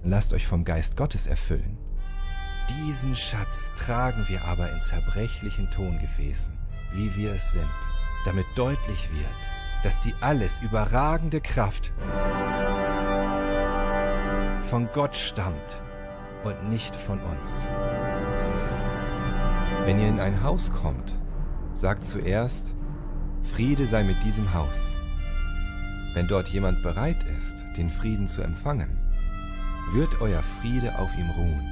Lasst euch vom Geist Gottes erfüllen. Diesen Schatz tragen wir aber in zerbrechlichen Tongefäßen, wie wir es sind, damit deutlich wird, dass die alles überragende Kraft von Gott stammt und nicht von uns. Wenn ihr in ein Haus kommt, sagt zuerst, Friede sei mit diesem Haus. Wenn dort jemand bereit ist, den Frieden zu empfangen, wird euer Friede auf ihm ruhen.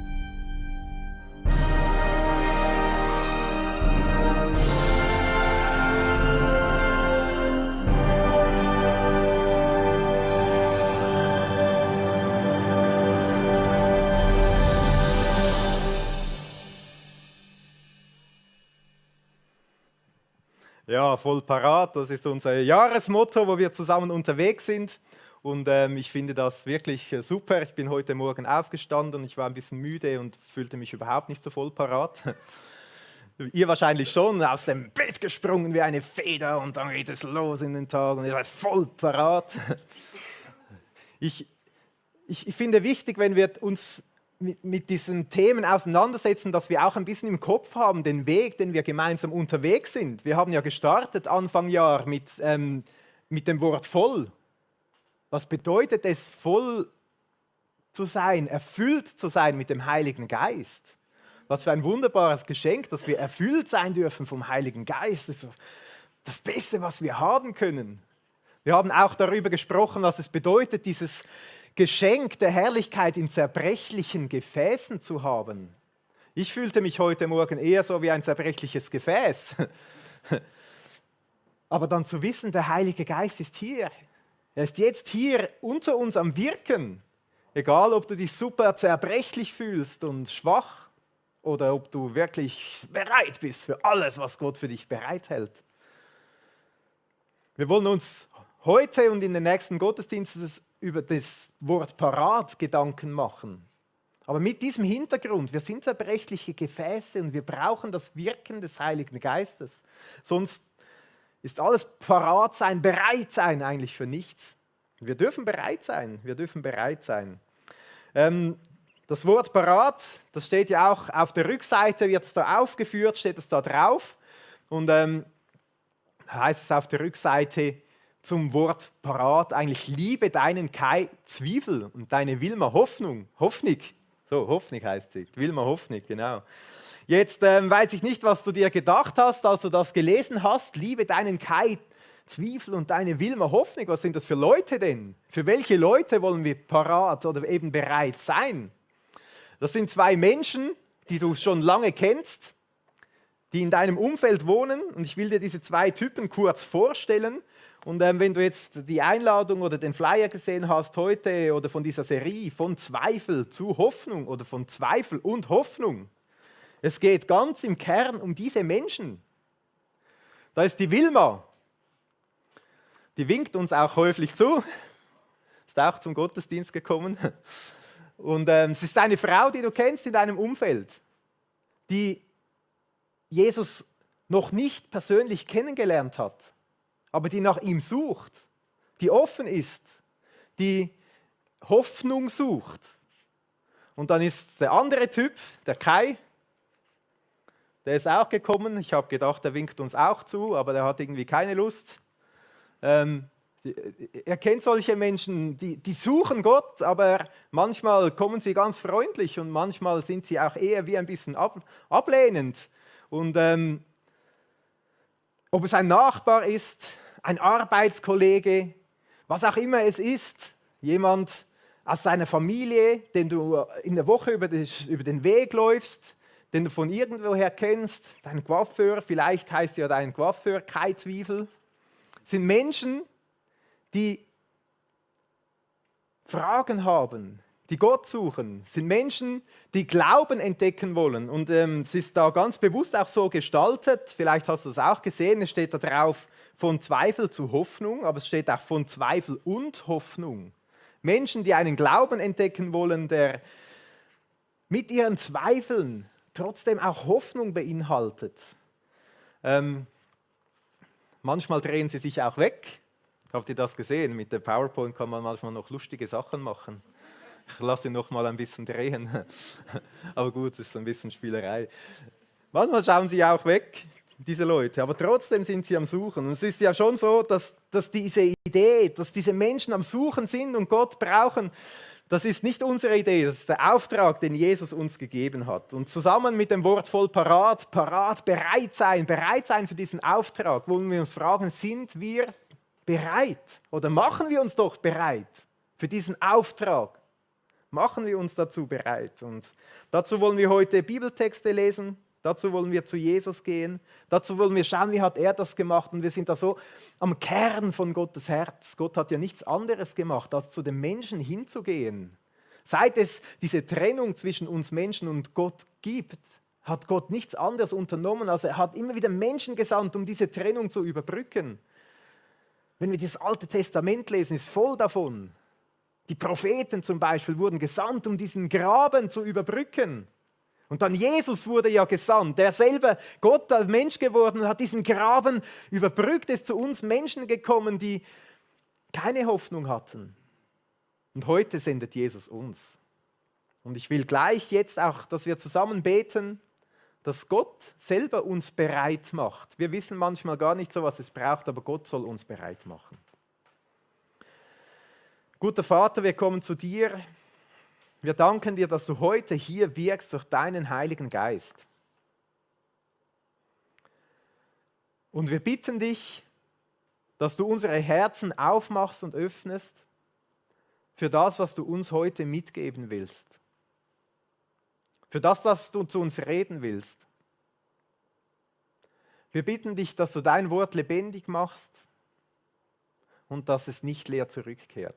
Ja, voll parat. Das ist unser Jahresmotto, wo wir zusammen unterwegs sind. Und ich finde das wirklich super. Ich bin heute Morgen aufgestanden, ich war ein bisschen müde und fühlte mich überhaupt nicht so voll parat. Ihr wahrscheinlich schon, aus dem Bett gesprungen wie eine Feder und dann geht es los in den Tag und ihr seid voll parat. Ich finde wichtig, wenn wir uns mit diesen Themen auseinandersetzen, dass wir auch ein bisschen im Kopf haben, den Weg, den wir gemeinsam unterwegs sind. Wir haben ja gestartet Anfang Jahr mit dem Wort voll. Was bedeutet es, voll zu sein, erfüllt zu sein mit dem Heiligen Geist? Was für ein wunderbares Geschenk, dass wir erfüllt sein dürfen vom Heiligen Geist. Das ist das Beste, was wir haben können. Wir haben auch darüber gesprochen, was es bedeutet, dieses Geschenk der Herrlichkeit in zerbrechlichen Gefäßen zu haben. Ich fühlte mich heute Morgen eher so wie ein zerbrechliches Gefäß. Aber dann zu wissen, der Heilige Geist ist hier. Er ist jetzt hier unter uns am Wirken. Egal, ob du dich super zerbrechlich fühlst und schwach oder ob du wirklich bereit bist für alles, was Gott für dich bereithält. Wir wollen uns heute und in den nächsten Gottesdiensten über das Wort parat Gedanken machen. Aber mit diesem Hintergrund, wir sind zerbrechliche Gefäße und wir brauchen das Wirken des Heiligen Geistes. Sonst ist alles parat sein, bereit sein eigentlich für nichts. Wir dürfen bereit sein, wir dürfen bereit sein. Das Wort parat, das steht ja auch auf der Rückseite, wird es da aufgeführt, steht es da drauf. Und heißt es auf der Rückseite, zum Wort parat eigentlich liebe deinen Kai Zwiebel und deine Wilma Hoffnung. Hoffnig, so Hoffnig heißt sie, Wilma Hoffnig, genau. Jetzt weiß ich nicht, was du dir gedacht hast, als du das gelesen hast. Liebe deinen Kai Zwiebel und deine Wilma Hoffnig. Was sind das für Leute denn? Für welche Leute wollen wir parat oder eben bereit sein? Das sind zwei Menschen, die du schon lange kennst, die in deinem Umfeld wohnen. Und ich will dir diese zwei Typen kurz vorstellen. Und wenn du jetzt die Einladung oder den Flyer gesehen hast heute oder von dieser Serie von Zweifel zu Hoffnung oder von Zweifel und Hoffnung, es geht ganz im Kern um diese Menschen. Da ist die Wilma, die winkt uns auch häufig zu, ist auch zum Gottesdienst gekommen. Und es ist eine Frau, die du kennst in deinem Umfeld, die Jesus noch nicht persönlich kennengelernt hat, aber die nach ihm sucht, die offen ist, die Hoffnung sucht. Und dann ist der andere Typ, der Kai, der ist auch gekommen. Ich habe gedacht, der winkt uns auch zu, aber der hat irgendwie keine Lust. Er kennt solche Menschen, die suchen Gott, aber manchmal kommen sie ganz freundlich und manchmal sind sie auch eher wie ein bisschen ablehnend. Und ob es ein Nachbar ist, ein Arbeitskollege, was auch immer es ist, jemand aus seiner Familie, den du in der Woche über den Weg läufst, den du von irgendwoher kennst, dein Coiffeur, vielleicht heißt ja dein Coiffeur Kai Zwiebel, sind Menschen, die Fragen haben, die Gott suchen, sind Menschen, die Glauben entdecken wollen. Und es ist da ganz bewusst auch so gestaltet, vielleicht hast du das auch gesehen, es steht da drauf, von Zweifel zu Hoffnung, aber es steht auch von Zweifel und Hoffnung. Menschen, die einen Glauben entdecken wollen, der mit ihren Zweifeln trotzdem auch Hoffnung beinhaltet. Manchmal drehen sie sich auch weg. Habt ihr das gesehen? Mit der PowerPoint kann man manchmal noch lustige Sachen machen. Ich lasse ihn noch mal ein bisschen drehen. Aber gut, das ist ein bisschen Spielerei. Manchmal schauen sie auch weg, diese Leute, aber trotzdem sind sie am Suchen. Und es ist ja schon so, dass diese Idee, dass diese Menschen am Suchen sind und Gott brauchen, das ist nicht unsere Idee, das ist der Auftrag, den Jesus uns gegeben hat. Und zusammen mit dem Wort voll parat, bereit sein für diesen Auftrag, wollen wir uns fragen, sind wir bereit? Oder machen wir uns doch bereit für diesen Auftrag? Machen wir uns dazu bereit? Und dazu wollen wir heute Bibeltexte lesen, dazu wollen wir zu Jesus gehen, dazu wollen wir schauen, wie hat er das gemacht. Und wir sind da so am Kern von Gottes Herz. Gott hat ja nichts anderes gemacht, als zu den Menschen hinzugehen. Seit es diese Trennung zwischen uns Menschen und Gott gibt, hat Gott nichts anderes unternommen, als er hat immer wieder Menschen gesandt, um diese Trennung zu überbrücken. Wenn wir das Alte Testament lesen, ist voll davon. Die Propheten zum Beispiel wurden gesandt, um diesen Graben zu überbrücken. Und dann Jesus wurde ja gesandt, der selber Gott als Mensch geworden hat, diesen Graben überbrückt, ist zu uns Menschen gekommen, die keine Hoffnung hatten. Und heute sendet Jesus uns. Und ich will gleich jetzt auch, dass wir zusammen beten, dass Gott selber uns bereit macht. Wir wissen manchmal gar nicht so, was es braucht, aber Gott soll uns bereit machen. Guter Vater, wir kommen zu dir. Wir danken dir, dass du heute hier wirkst durch deinen Heiligen Geist. Und wir bitten dich, dass du unsere Herzen aufmachst und öffnest für das, was du uns heute mitgeben willst. Für das, was du zu uns reden willst. Wir bitten dich, dass du dein Wort lebendig machst und dass es nicht leer zurückkehrt.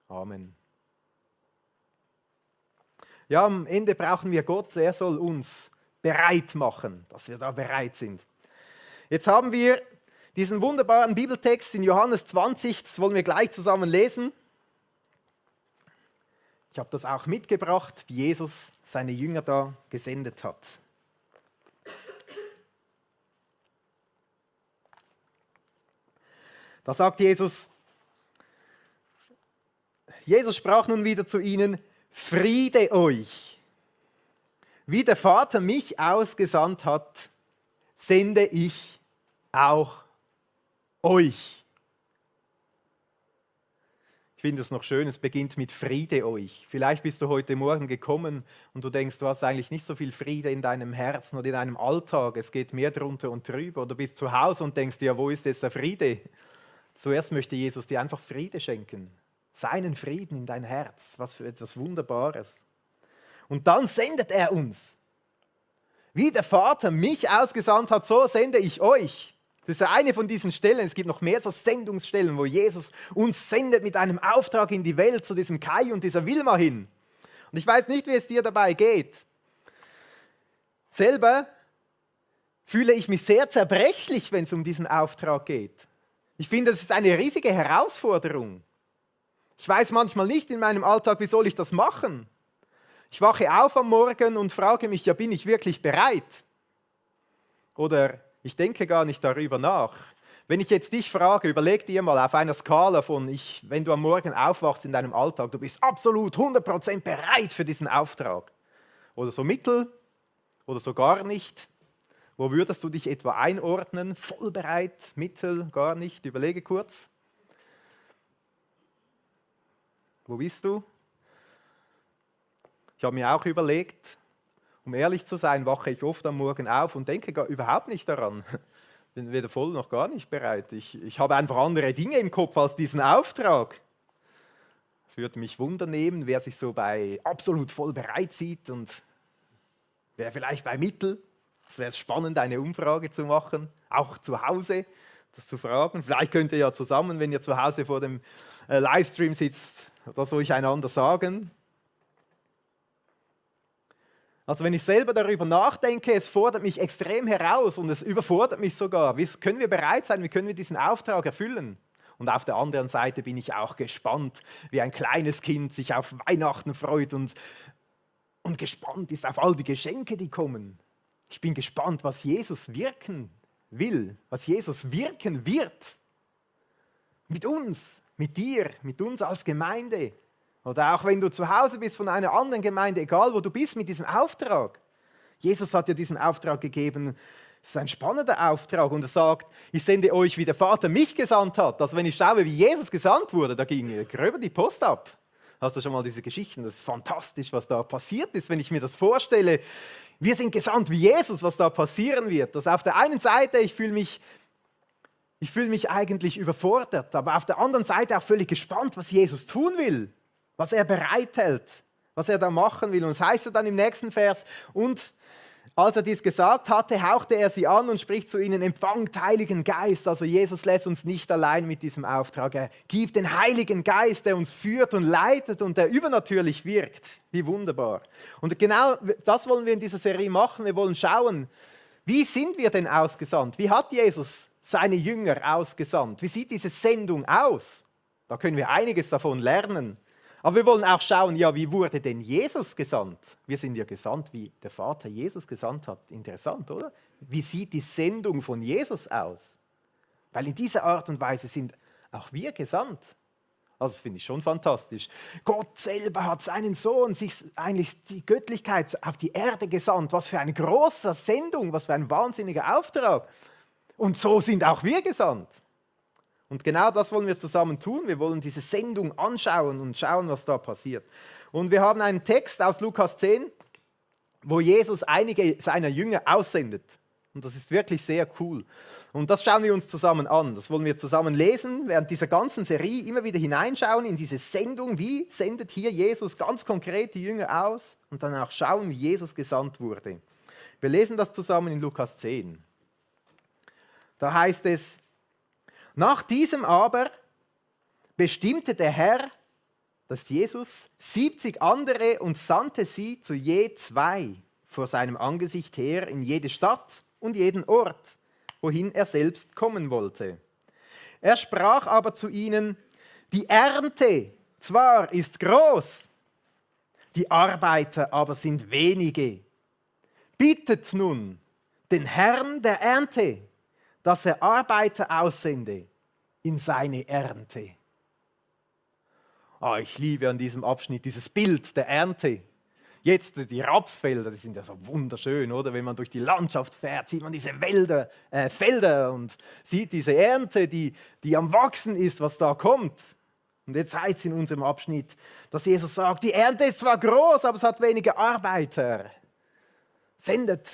Amen. Ja, am Ende brauchen wir Gott, er soll uns bereit machen, dass wir da bereit sind. Jetzt haben wir diesen wunderbaren Bibeltext in Johannes 20, das wollen wir gleich zusammen lesen. Ich habe das auch mitgebracht, wie Jesus seine Jünger da gesendet hat. Da sagt Jesus, Jesus sprach nun wieder zu ihnen, Friede euch. Wie der Vater mich ausgesandt hat, sende ich auch euch. Ich finde es noch schön, es beginnt mit Friede euch. Vielleicht bist du heute Morgen gekommen und du denkst, du hast eigentlich nicht so viel Friede in deinem Herzen oder in deinem Alltag. Es geht mehr drunter und drüber. Oder du bist zu Hause und denkst dir, wo ist jetzt der Friede? Zuerst möchte Jesus dir einfach Friede schenken. Seinen Frieden in dein Herz, was für etwas Wunderbares. Und dann sendet er uns. Wie der Vater mich ausgesandt hat, so sende ich euch. Das ist eine von diesen Stellen, es gibt noch mehr so Sendungsstellen, wo Jesus uns sendet mit einem Auftrag in die Welt, zu diesem Kai und dieser Wilma hin. Und ich weiß nicht, wie es dir dabei geht. Selber fühle ich mich sehr zerbrechlich, wenn es um diesen Auftrag geht. Ich finde, das ist eine riesige Herausforderung. Ich weiß manchmal nicht in meinem Alltag, wie soll ich das machen? Ich wache auf am Morgen und frage mich, ja, bin ich wirklich bereit? Oder ich denke gar nicht darüber nach. Wenn ich jetzt dich frage, überleg dir mal auf einer Skala von, wenn du am Morgen aufwachst in deinem Alltag, du bist absolut 100% bereit für diesen Auftrag. Oder so mittel oder so gar nicht. Wo würdest du dich etwa einordnen? Voll bereit, mittel, gar nicht? Überlege kurz. Wo bist du? Ich habe mir auch überlegt, um ehrlich zu sein, wache ich oft am Morgen auf und denke überhaupt nicht daran. Bin weder voll noch gar nicht bereit. Ich habe einfach andere Dinge im Kopf als diesen Auftrag. Es würde mich wundernehmen, wer sich so bei absolut voll bereit sieht und wer vielleicht bei mittel. Es wäre spannend, eine Umfrage zu machen, auch zu Hause, das zu fragen. Vielleicht könnt ihr ja zusammen, wenn ihr zu Hause vor dem Livestream sitzt, das euch einander sagen. Also wenn ich selber darüber nachdenke, es fordert mich extrem heraus und es überfordert mich sogar. Wie können wir bereit sein, wie können wir diesen Auftrag erfüllen? Und auf der anderen Seite bin ich auch gespannt, wie ein kleines Kind sich auf Weihnachten freut und gespannt ist auf all die Geschenke, die kommen. Ich bin gespannt, was Jesus wirken will, was Jesus wirken wird. Mit uns, mit dir, mit uns als Gemeinde. Oder auch wenn du zu Hause bist von einer anderen Gemeinde, egal wo du bist, mit diesem Auftrag. Jesus hat dir diesen Auftrag gegeben. Das ist ein spannender Auftrag und er sagt, ich sende euch, wie der Vater mich gesandt hat. Also wenn ich schaue, wie Jesus gesandt wurde, da ging gröber die Post ab. Hast du schon mal diese Geschichten? Das ist fantastisch, was da passiert ist, wenn ich mir das vorstelle. Wir sind gesandt wie Jesus, was da passieren wird. Das auf der einen Seite, ich fühle mich eigentlich überfordert, aber auf der anderen Seite auch völlig gespannt, was Jesus tun will, was er bereithält, was er da machen will. Und es heißt ja dann im nächsten Vers, und als er dies gesagt hatte, hauchte er sie an und spricht zu ihnen, empfangt Heiligen Geist. Also Jesus lässt uns nicht allein mit diesem Auftrag. Er gibt den Heiligen Geist, der uns führt und leitet und der übernatürlich wirkt. Wie wunderbar. Und genau das wollen wir in dieser Serie machen. Wir wollen schauen, wie sind wir denn ausgesandt? Wie hat Jesus seine Jünger ausgesandt? Wie sieht diese Sendung aus? Da können wir einiges davon lernen. Aber wir wollen auch schauen, ja, wie wurde denn Jesus gesandt? Wir sind ja gesandt, wie der Vater Jesus gesandt hat. Interessant, oder? Wie sieht die Sendung von Jesus aus? Weil in dieser Art und Weise sind auch wir gesandt. Also das finde ich schon fantastisch. Gott selber hat seinen Sohn, sich eigentlich die Göttlichkeit auf die Erde gesandt. Was für eine große Sendung, was für ein wahnsinniger Auftrag. Und so sind auch wir gesandt. Und genau das wollen wir zusammen tun. Wir wollen diese Sendung anschauen und schauen, was da passiert. Und wir haben einen Text aus Lukas 10, wo Jesus einige seiner Jünger aussendet. Und das ist wirklich sehr cool. Und das schauen wir uns zusammen an. Das wollen wir zusammen lesen, während dieser ganzen Serie immer wieder hineinschauen in diese Sendung. Wie sendet hier Jesus ganz konkret die Jünger aus? Und dann auch schauen, wie Jesus gesandt wurde. Wir lesen das zusammen in Lukas 10. Da heißt es, nach diesem aber bestimmte der Herr, das ist Jesus, 70 andere und sandte sie zu je 2 vor seinem Angesicht her in jede Stadt und jeden Ort, wohin er selbst kommen wollte. Er sprach aber zu ihnen, die Ernte zwar ist groß, die Arbeiter aber sind wenige. Bittet nun den Herrn der Ernte, dass er Arbeiter aussende in seine Ernte. Ich liebe an diesem Abschnitt dieses Bild der Ernte. Jetzt die Rapsfelder, die sind ja so wunderschön, oder? Wenn man durch die Landschaft fährt, sieht man diese Felder und sieht diese Ernte, die am Wachsen ist, was da kommt. Und jetzt heißt es in unserem Abschnitt, dass Jesus sagt, die Ernte ist zwar groß, aber es hat wenige Arbeiter. Sendet.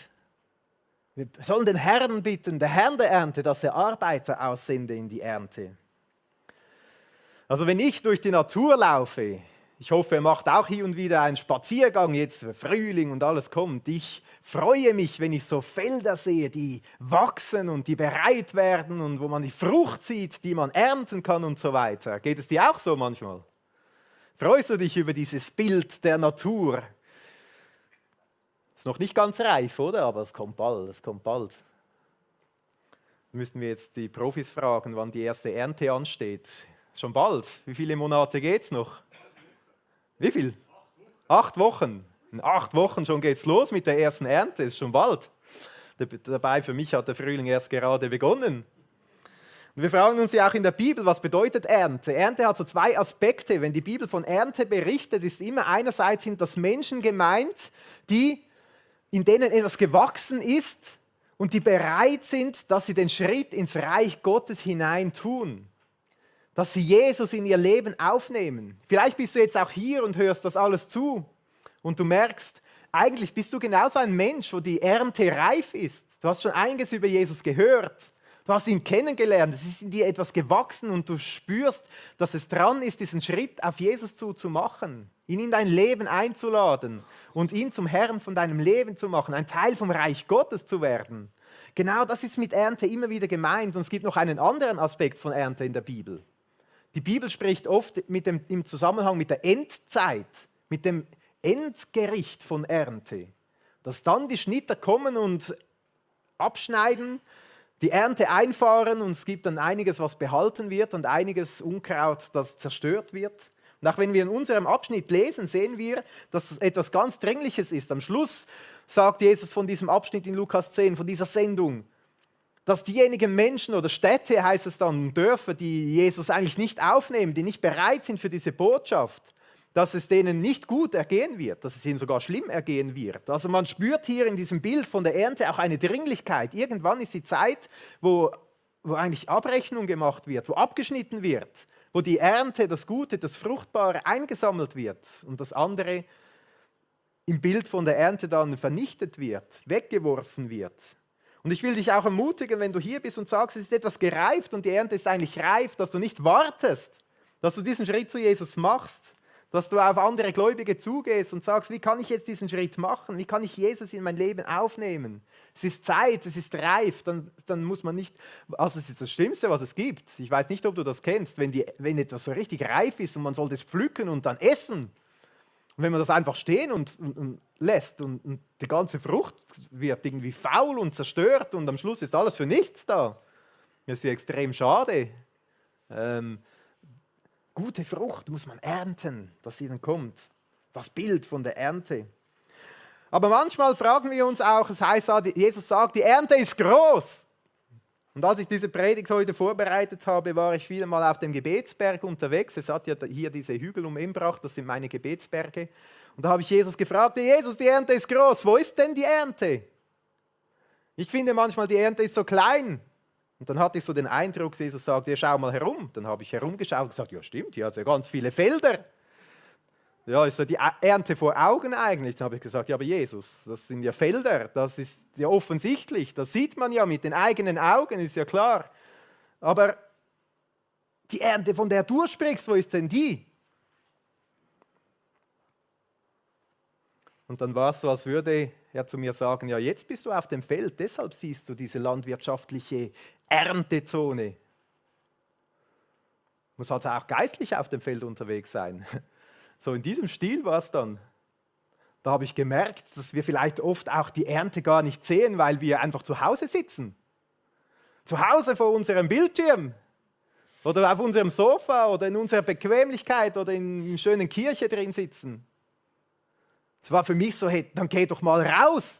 Wir sollen den Herrn bitten, der Herrn der Ernte, dass er Arbeiter aussende in die Ernte. Also wenn ich durch die Natur laufe, ich hoffe, ihr macht auch hier und wieder einen Spaziergang, jetzt Frühling und alles kommt. Ich freue mich, wenn ich so Felder sehe, die wachsen und die bereit werden und wo man die Frucht sieht, die man ernten kann und so weiter. Geht es dir auch so manchmal? Freust du dich über dieses Bild der Natur? Ist noch nicht ganz reif, oder? Aber es kommt bald, es kommt bald. Müssen wir jetzt die Profis fragen, wann die erste Ernte ansteht. Schon bald. Wie viele Monate geht es noch? Wie viel? 8 Wochen. In 8 Wochen schon geht es los mit der ersten Ernte. Ist schon bald. Dabei, für mich hat der Frühling erst gerade begonnen. Und wir fragen uns ja auch in der Bibel, was bedeutet Ernte? Ernte hat so 2 Aspekte. Wenn die Bibel von Ernte berichtet, ist immer einerseits sind das Menschen gemeint, in denen etwas gewachsen ist und die bereit sind, dass sie den Schritt ins Reich Gottes hinein tun. Dass sie Jesus in ihr Leben aufnehmen. Vielleicht bist du jetzt auch hier und hörst das alles zu und du merkst, eigentlich bist du genauso ein Mensch, wo die Ernte reif ist. Du hast schon einiges über Jesus gehört. Du hast ihn kennengelernt, es ist in dir etwas gewachsen und du spürst, dass es dran ist, diesen Schritt auf Jesus zu machen, ihn in dein Leben einzuladen und ihn zum Herrn von deinem Leben zu machen, ein Teil vom Reich Gottes zu werden. Genau das ist mit Ernte immer wieder gemeint und es gibt noch einen anderen Aspekt von Ernte in der Bibel. Die Bibel spricht oft im Zusammenhang mit der Endzeit, mit dem Endgericht von Ernte, dass dann die Schnitter kommen und abschneiden, die Ernte einfahren und es gibt dann einiges, was behalten wird und einiges Unkraut, das zerstört wird. Und auch wenn wir in unserem Abschnitt lesen, sehen wir, dass es etwas ganz Dringliches ist. Am Schluss sagt Jesus von diesem Abschnitt in Lukas 10, von dieser Sendung, dass diejenigen Menschen oder Städte, heißt es dann, Dörfer, die Jesus eigentlich nicht aufnehmen, die nicht bereit sind für diese Botschaft, dass es denen nicht gut ergehen wird, dass es ihnen sogar schlimm ergehen wird. Also man spürt hier in diesem Bild von der Ernte auch eine Dringlichkeit. Irgendwann ist die Zeit, wo eigentlich Abrechnung gemacht wird, wo abgeschnitten wird, wo die Ernte, das Gute, das Fruchtbare eingesammelt wird und das andere im Bild von der Ernte dann vernichtet wird, weggeworfen wird. Und ich will dich auch ermutigen, wenn du hier bist und sagst, es ist etwas gereift und die Ernte ist eigentlich reif, dass du nicht wartest, dass du diesen Schritt zu Jesus machst, dass du auf andere Gläubige zugehst und sagst, wie kann ich jetzt diesen Schritt machen? Wie kann ich Jesus in mein Leben aufnehmen? Es ist Zeit, es ist reif, dann muss man nicht, also es ist das Schlimmste, was es gibt. Ich weiß nicht, ob du das kennst, wenn etwas so richtig reif ist und man soll das pflücken und dann essen. Und wenn man das einfach stehen und lässt und die ganze Frucht wird irgendwie faul und zerstört und am Schluss ist alles für nichts da. Das ist ja extrem schade. Gute Frucht muss man ernten, dass sie dann kommt. Das Bild von der Ernte. Aber manchmal fragen wir uns auch, es heißt, Jesus sagt, die Ernte ist groß. Und als ich diese Predigt heute vorbereitet habe, war ich wieder mal auf dem Gebetsberg unterwegs. Es hat ja hier diese Hügel um Imbrach, das sind meine Gebetsberge. Und da habe ich Jesus gefragt, Jesus, die Ernte ist groß, wo ist denn die Ernte? Ich finde manchmal, die Ernte ist so klein. Und dann hatte ich so den Eindruck, Jesus sagt, ja, schau mal herum. Dann habe ich herumgeschaut und gesagt, ja stimmt, hier hat es ja ganz viele Felder. Ja, ist so die Ernte vor Augen eigentlich. Dann habe ich gesagt, ja, aber Jesus, das sind ja Felder, das ist ja offensichtlich, das sieht man ja mit den eigenen Augen, ist ja klar. Aber die Ernte, von der du sprichst, wo ist denn die? Und dann war es so, als würde er zu mir sagen, ja, jetzt bist du auf dem Feld, deshalb siehst du diese landwirtschaftliche Erntezone. Muss also auch geistlich auf dem Feld unterwegs sein. So in diesem Stil war es dann. Da habe ich gemerkt, dass wir vielleicht oft auch die Ernte gar nicht sehen, weil wir einfach zu Hause sitzen. Zu Hause vor unserem Bildschirm oder auf unserem Sofa oder in unserer Bequemlichkeit oder in einer schönen Kirche drin sitzen. Es war für mich so, hey, dann geh doch mal raus.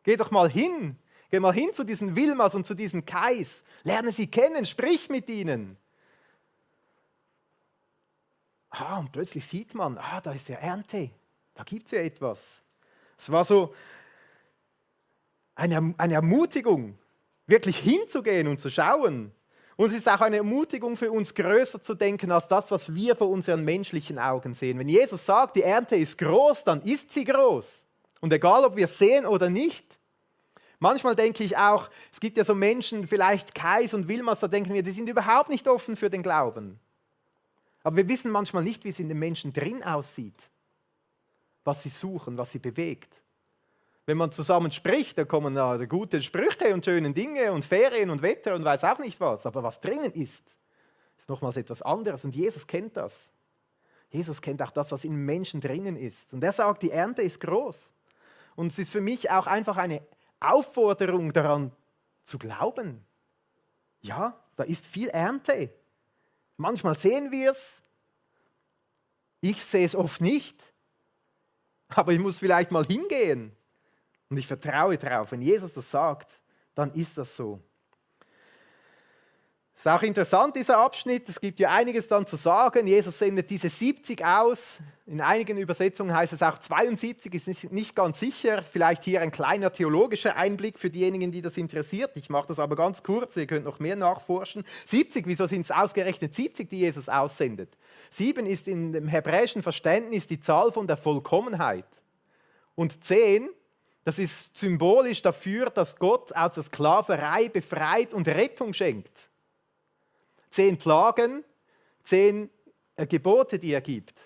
Geh doch mal hin. Geh mal hin zu diesen Wilmas und zu diesen Kais. Lerne sie kennen, sprich mit ihnen. Und plötzlich sieht man, da ist ja Ernte, da gibt es ja etwas. Es war so eine Ermutigung, wirklich hinzugehen und zu schauen. Und es ist auch eine Ermutigung für uns, größer zu denken als das, was wir vor unseren menschlichen Augen sehen. Wenn Jesus sagt, die Ernte ist groß, dann ist sie groß. Und egal, ob wir es sehen oder nicht. Manchmal denke ich auch, es gibt ja so Menschen, vielleicht Kais und Wilmas, da denken wir, die sind überhaupt nicht offen für den Glauben. Aber wir wissen manchmal nicht, wie es in den Menschen drin aussieht, was sie suchen, was sie bewegt. Wenn man zusammen spricht, da kommen gute Sprüche und schöne Dinge und Ferien und Wetter und weiß auch nicht was. Aber was drinnen ist nochmals etwas anderes und Jesus kennt das. Jesus kennt auch das, was in den Menschen drinnen ist. Und er sagt, die Ernte ist groß. Und es ist für mich auch einfach eine Aufforderung daran zu glauben. Ja, da ist viel Ernte. Manchmal sehen wir es, ich sehe es oft nicht, aber ich muss vielleicht mal hingehen und ich vertraue darauf. Wenn Jesus das sagt, dann ist das so. Es ist auch interessant, dieser Abschnitt, es gibt ja einiges dann zu sagen. Jesus sendet diese 70 aus. In einigen Übersetzungen heißt es auch 72, ist nicht ganz sicher. Vielleicht hier ein kleiner theologischer Einblick für diejenigen, die das interessiert. Ich mache das aber ganz kurz, ihr könnt noch mehr nachforschen. 70, wieso sind es ausgerechnet 70, die Jesus aussendet? 7 ist in dem hebräischen Verständnis die Zahl von der Vollkommenheit. Und 10, das ist symbolisch dafür, dass Gott aus der Sklaverei befreit und Rettung schenkt. 10 Plagen, 10 Gebote, die er gibt.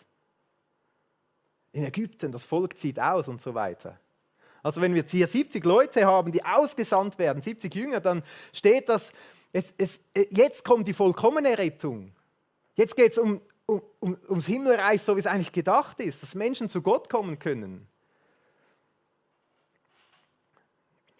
In Ägypten, das Volk zieht aus und so weiter. Also wenn wir hier 70 Leute haben, die ausgesandt werden, 70 Jünger, dann steht das, jetzt kommt die vollkommene Rettung. Jetzt geht es ums Himmelreich, so wie es eigentlich gedacht ist, dass Menschen zu Gott kommen können.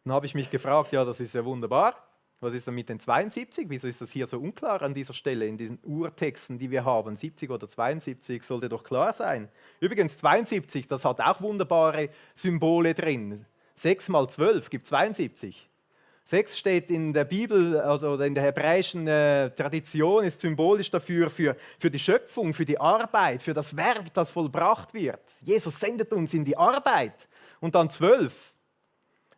Dann habe ich mich gefragt, ja, das ist ja wunderbar. Was ist denn mit den 72? Wieso ist das hier so unklar an dieser Stelle, in diesen Urtexten, die wir haben? 70 oder 72 sollte doch klar sein. Übrigens 72, das hat auch wunderbare Symbole drin. 6 mal 12 gibt 72. 6 steht in der Bibel, also in der hebräischen Tradition, ist symbolisch dafür, für die Schöpfung, für die Arbeit, für das Werk, das vollbracht wird. Jesus sendet uns in die Arbeit. Und dann 12.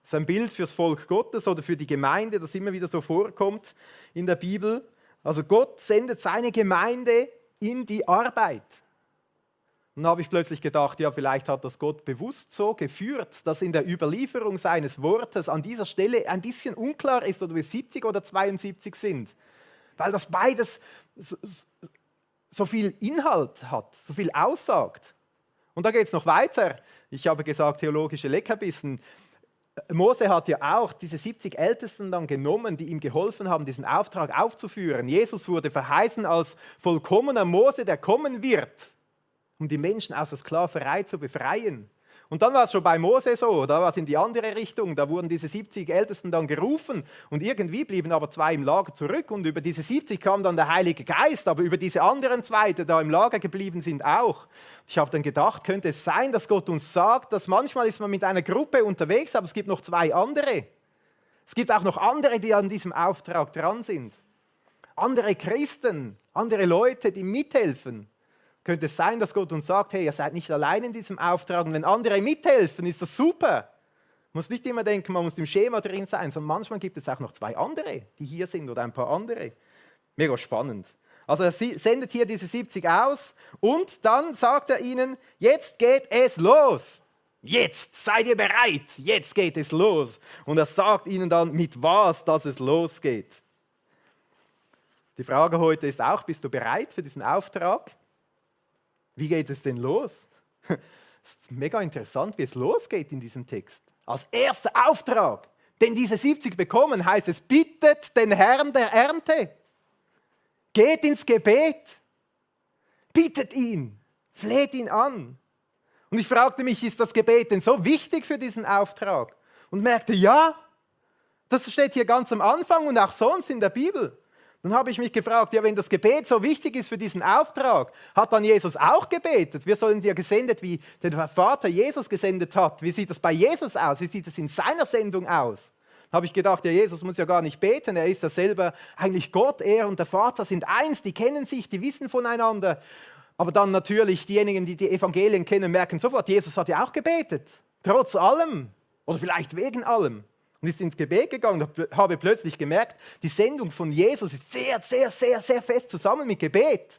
Das ist ein Bild fürs Volk Gottes oder für die Gemeinde, das immer wieder so vorkommt in der Bibel. Also Gott sendet seine Gemeinde in die Arbeit. Und dann habe ich plötzlich gedacht, ja, vielleicht hat das Gott bewusst so geführt, dass in der Überlieferung seines Wortes an dieser Stelle ein bisschen unklar ist, ob wir 70 oder 72 sind. Weil das beides so viel Inhalt hat, so viel aussagt. Und da geht es noch weiter. Ich habe gesagt, theologische Leckerbissen. Mose hat ja auch diese 70 Ältesten dann genommen, die ihm geholfen haben, diesen Auftrag aufzuführen. Jesus wurde verheißen als vollkommener Mose, der kommen wird, um die Menschen aus der Sklaverei zu befreien. Und dann war es schon bei Mose so, da war es in die andere Richtung, da wurden diese 70 Ältesten dann gerufen und irgendwie blieben aber 2 im Lager zurück und über diese 70 kam dann der Heilige Geist, aber über diese anderen 2, die da im Lager geblieben sind, auch. Ich habe dann gedacht, könnte es sein, dass Gott uns sagt, dass manchmal ist man mit einer Gruppe unterwegs, aber es gibt noch 2 andere. Es gibt auch noch andere, die an diesem Auftrag dran sind. Andere Christen, andere Leute, die mithelfen. Könnte es sein, dass Gott uns sagt, hey, ihr seid nicht allein in diesem Auftrag und wenn andere mithelfen, ist das super. Man muss nicht immer denken, man muss im Schema drin sein, sondern manchmal gibt es auch noch 2 andere, die hier sind oder ein paar andere. Mega spannend. Also er sendet hier diese 70 aus und dann sagt er ihnen, jetzt geht es los. Jetzt seid ihr bereit, jetzt geht es los. Und er sagt ihnen dann, mit was, dass es losgeht. Die Frage heute ist auch, bist du bereit für diesen Auftrag? Wie geht es denn los? Es ist mega interessant, wie es losgeht in diesem Text. Als erster Auftrag, den diese 70 bekommen, heißt es, bittet den Herrn der Ernte. Geht ins Gebet. Bittet ihn. Fleht ihn an. Und ich fragte mich, ist das Gebet denn so wichtig für diesen Auftrag? Und merkte, ja, das steht hier ganz am Anfang und auch sonst in der Bibel. Dann habe ich mich gefragt, ja, wenn das Gebet so wichtig ist für diesen Auftrag, hat dann Jesus auch gebetet? Wir sollen ja gesendet, wie der Vater Jesus gesendet hat. Wie sieht das bei Jesus aus? Wie sieht es in seiner Sendung aus? Dann habe ich gedacht, ja, Jesus muss ja gar nicht beten, er ist ja selber eigentlich Gott, er und der Vater sind eins, die kennen sich, die wissen voneinander. Aber dann natürlich diejenigen, die die Evangelien kennen, merken sofort, Jesus hat ja auch gebetet, trotz allem oder vielleicht wegen allem. Und ist ins Gebet gegangen und habe plötzlich gemerkt, die Sendung von Jesus ist sehr, sehr, sehr, sehr fest zusammen mit Gebet.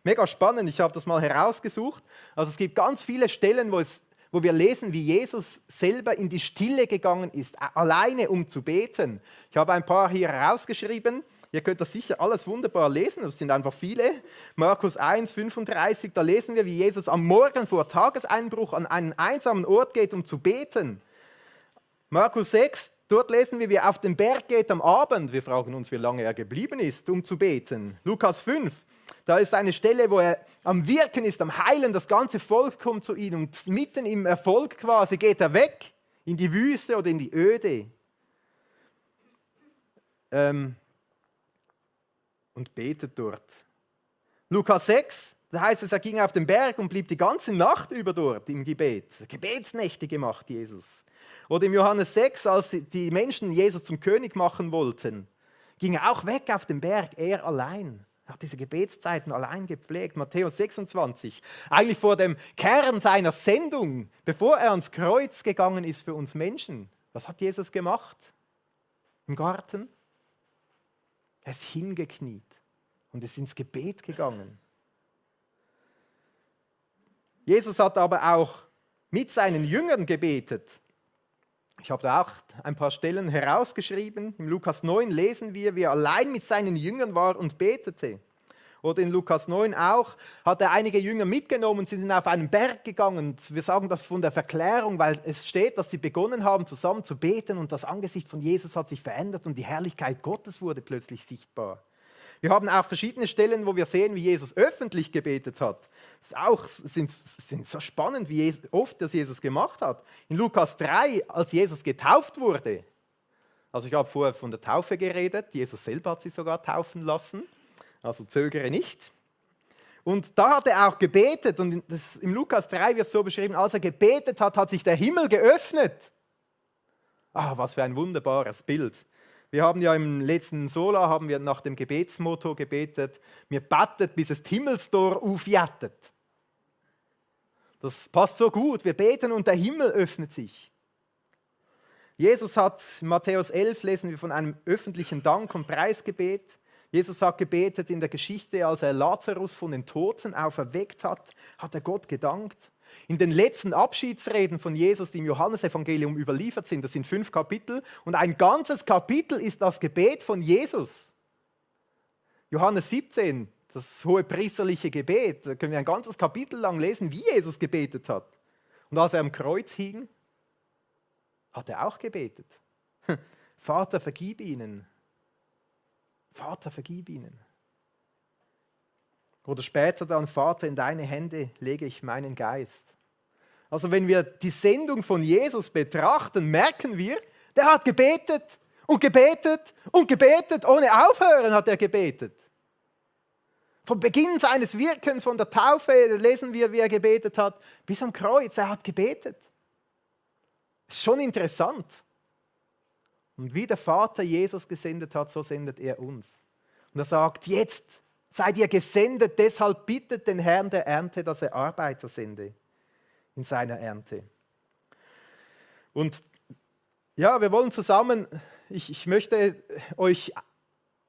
Mega spannend, ich habe das mal herausgesucht. Also es gibt ganz viele Stellen, wo wir lesen, wie Jesus selber in die Stille gegangen ist, alleine um zu beten. Ich habe ein paar hier herausgeschrieben. Ihr könnt das sicher alles wunderbar lesen, das sind einfach viele. Markus 1, 35, da lesen wir, wie Jesus am Morgen vor Tageseinbruch an einen einsamen Ort geht, um zu beten. Markus 6, dort lesen wir, wie er auf den Berg geht am Abend. Wir fragen uns, wie lange er geblieben ist, um zu beten. Lukas 5, da ist eine Stelle, wo er am Wirken ist, am Heilen. Das ganze Volk kommt zu ihm und mitten im Erfolg quasi geht er weg in die Wüste oder in die Öde. Und betet dort. Lukas 6, da heißt es, er ging auf den Berg und blieb die ganze Nacht über dort im Gebet. Gebetsnächte gemacht, Jesus. Oder im Johannes 6, als die Menschen Jesus zum König machen wollten, ging er auch weg auf den Berg, er allein. Er hat diese Gebetszeiten allein gepflegt. Matthäus 26. Eigentlich vor dem Kern seiner Sendung, bevor er ans Kreuz gegangen ist für uns Menschen. Was hat Jesus gemacht? Im Garten? Er ist hingekniet und ist ins Gebet gegangen. Jesus hat aber auch mit seinen Jüngern gebetet. Ich habe da auch ein paar Stellen herausgeschrieben. Im Lukas 9 lesen wir, wie er allein mit seinen Jüngern war und betete. Oder in Lukas 9 auch, hat er einige Jünger mitgenommen, sie sind auf einen Berg gegangen. Wir sagen das von der Verklärung, weil es steht, dass sie begonnen haben, zusammen zu beten und das Angesicht von Jesus hat sich verändert und die Herrlichkeit Gottes wurde plötzlich sichtbar. Wir haben auch verschiedene Stellen, wo wir sehen, wie Jesus öffentlich gebetet hat. Das sind so spannend, wie oft das Jesus gemacht hat. In Lukas 3, als Jesus getauft wurde, also ich habe vorher von der Taufe geredet, Jesus selber hat sich sogar taufen lassen, also zögere nicht. Und da hat er auch gebetet und im Lukas 3 wird es so beschrieben, als er gebetet hat, hat sich der Himmel geöffnet. Was für ein wunderbares Bild. Wir haben ja im letzten Sola haben wir nach dem Gebetsmotto gebetet, wir betet, bis es die Himmelstor aufjettet. Das passt so gut, wir beten und der Himmel öffnet sich. Jesus hat, in Matthäus 11 lesen wir von einem öffentlichen Dank- und Preisgebet. Jesus hat gebetet in der Geschichte, als er Lazarus von den Toten auferweckt hat, hat er Gott gedankt. In den letzten Abschiedsreden von Jesus, die im Johannesevangelium überliefert sind, das sind 5 Kapitel, und ein ganzes Kapitel ist das Gebet von Jesus. Johannes 17, das hohepriesterliche Gebet, da können wir ein ganzes Kapitel lang lesen, wie Jesus gebetet hat. Und als er am Kreuz hing, hat er auch gebetet. Vater, vergib ihnen. Vater, vergib ihnen. Oder später dann, Vater, in deine Hände lege ich meinen Geist. Also wenn wir die Sendung von Jesus betrachten, merken wir, der hat gebetet und gebetet und gebetet, ohne aufhören hat er gebetet. Vom Beginn seines Wirkens, von der Taufe, lesen wir, wie er gebetet hat, bis am Kreuz, er hat gebetet. Das ist schon interessant. Und wie der Vater Jesus gesendet hat, so sendet er uns. Und er sagt, jetzt seid ihr gesendet, deshalb bittet den Herrn der Ernte, dass er Arbeiter sende in seiner Ernte. Und ja, wir wollen zusammen, ich möchte euch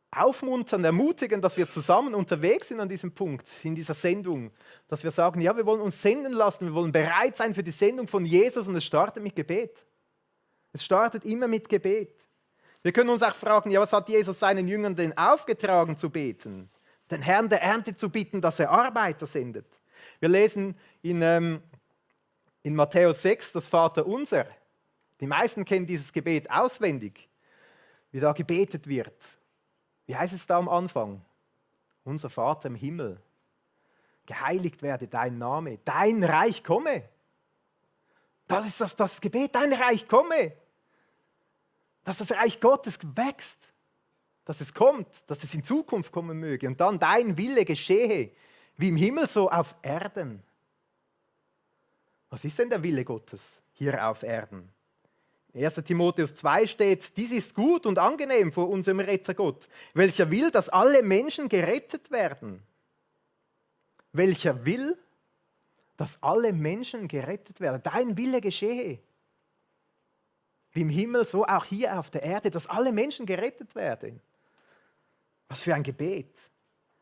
aufmuntern, ermutigen, dass wir zusammen unterwegs sind an diesem Punkt, in dieser Sendung, dass wir sagen, ja, wir wollen uns senden lassen, wir wollen bereit sein für die Sendung von Jesus und es startet mit Gebet. Es startet immer mit Gebet. Wir können uns auch fragen, ja, was hat Jesus seinen Jüngern denn aufgetragen zu beten? Den Herrn der Ernte zu bitten, dass er Arbeiter sendet. Wir lesen in Matthäus 6 das Vaterunser. Die meisten kennen dieses Gebet auswendig, wie da gebetet wird. Wie heißt es da am Anfang? Unser Vater im Himmel, geheiligt werde dein Name, dein Reich komme. Das ist das Gebet, dein Reich komme. Dass das Reich Gottes wächst, dass es kommt, dass es in Zukunft kommen möge. Und dann dein Wille geschehe, wie im Himmel so auf Erden. Was ist denn der Wille Gottes hier auf Erden? 1. Timotheus 2 steht, dies ist gut und angenehm vor unserem Retter Gott, welcher will, dass alle Menschen gerettet werden. Welcher will, dass alle Menschen gerettet werden. Dein Wille geschehe. Wie im Himmel, so auch hier auf der Erde, dass alle Menschen gerettet werden. Was für ein Gebet.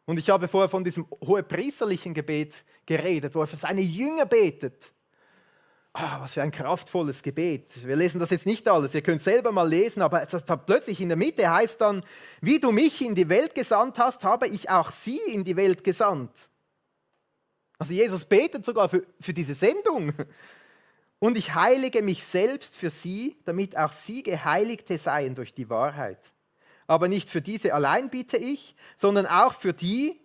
Und ich habe vorher von diesem hohepriesterlichen Gebet geredet, wo er für seine Jünger betet. Was für ein kraftvolles Gebet. Wir lesen das jetzt nicht alles, ihr könnt selber mal lesen, aber plötzlich in der Mitte heißt dann, wie du mich in die Welt gesandt hast, habe ich auch sie in die Welt gesandt. Also Jesus betet sogar für diese Sendung. Und ich heilige mich selbst für sie, damit auch sie Geheiligte seien durch die Wahrheit. Aber nicht für diese allein bitte ich, sondern auch für die,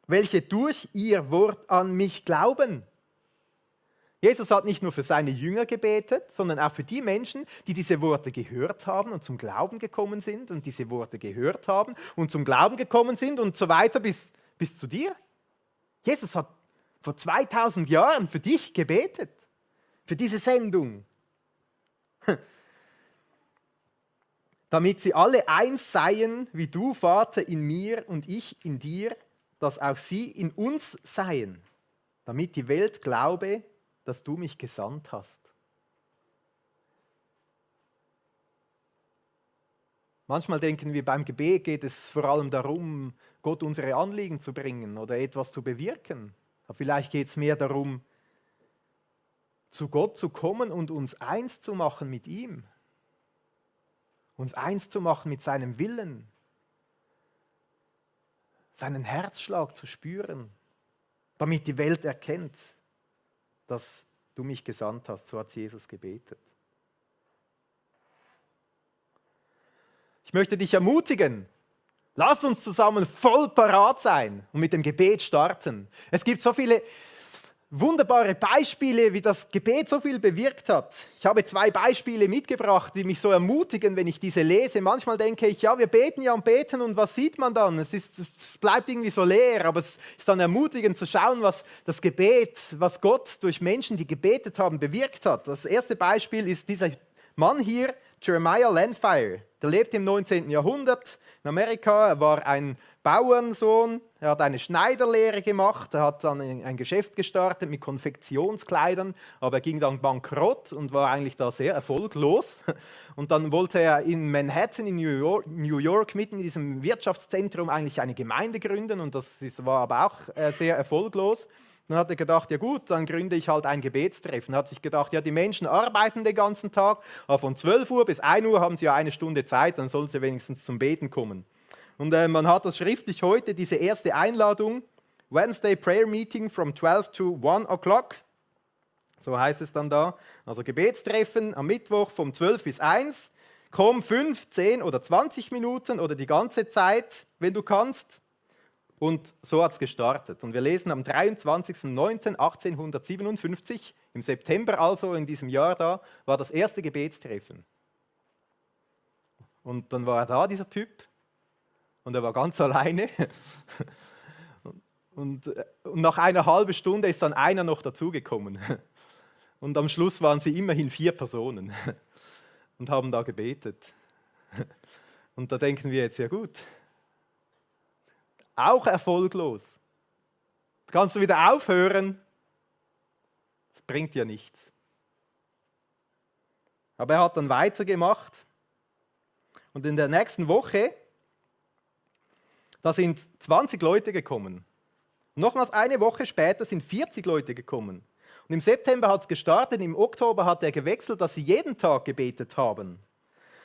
welche durch ihr Wort an mich glauben. Jesus hat nicht nur für seine Jünger gebetet, sondern auch für die Menschen, die diese Worte gehört haben und zum Glauben gekommen sind und diese Worte gehört haben und zum Glauben gekommen sind und so weiter bis zu dir. Jesus hat vor 2000 Jahren für dich gebetet, für diese Sendung. Damit sie alle eins seien, wie du, Vater, in mir und ich in dir, dass auch sie in uns seien, damit die Welt glaube, dass du mich gesandt hast. Manchmal denken wir, beim Gebet geht es vor allem darum, Gott unsere Anliegen zu bringen oder etwas zu bewirken. Aber vielleicht geht es mehr darum, zu Gott zu kommen und uns eins zu machen mit ihm. Uns eins zu machen mit seinem Willen. Seinen Herzschlag zu spüren, damit die Welt erkennt, dass du mich gesandt hast. So hat Jesus gebetet. Ich möchte dich ermutigen, lass uns zusammen voll parat sein und mit dem Gebet starten. Es gibt so viele wunderbare Beispiele, wie das Gebet so viel bewirkt hat. Ich habe 2 Beispiele mitgebracht, die mich so ermutigen, wenn ich diese lese. Manchmal denke ich, ja, wir beten ja und beten und was sieht man dann? Es bleibt irgendwie so leer, aber es ist dann ermutigend zu schauen, was das Gebet, was Gott durch Menschen, die gebetet haben, bewirkt hat. Das erste Beispiel ist dieser Mann hier, Jeremiah Lanfire, der lebt im 19. Jahrhundert in Amerika. Er war ein Bauernsohn, er hat eine Schneiderlehre gemacht, er hat dann ein Geschäft gestartet mit Konfektionskleidern, aber er ging dann bankrott und war eigentlich da sehr erfolglos. Und dann wollte er in Manhattan, in New York, mitten in diesem Wirtschaftszentrum eigentlich eine Gemeinde gründen und das war aber auch sehr erfolglos. Dann hat er gedacht, ja gut, dann gründe ich halt ein Gebetstreffen. Er hat sich gedacht, ja, die Menschen arbeiten den ganzen Tag, aber von 12 Uhr bis 1 Uhr haben sie ja eine Stunde Zeit, dann sollen sie wenigstens zum Beten kommen. Und man hat das schriftlich heute, diese erste Einladung, Wednesday Prayer Meeting from 12 to 1 o'clock, so heißt es dann da, also Gebetstreffen am Mittwoch vom 12 bis 1, komm 5, 10 oder 20 Minuten oder die ganze Zeit, wenn du kannst. Und so hat es gestartet. Und wir lesen am 23.09.1857, im September also in diesem Jahr da, war das erste Gebetstreffen. Und dann war er da, dieser Typ, und er war ganz alleine. Und nach einer halben Stunde ist dann einer noch dazugekommen. Und am Schluss waren sie immerhin 4 Personen und haben da gebetet. Und da denken wir jetzt, ja gut, auch erfolglos. Kannst du wieder aufhören? Das bringt ja nichts. Aber er hat dann weitergemacht. Und in der nächsten Woche, da sind 20 Leute gekommen. Nochmals eine Woche später sind 40 Leute gekommen. Und im September hat es gestartet, im Oktober hat er gewechselt, dass sie jeden Tag gebetet haben.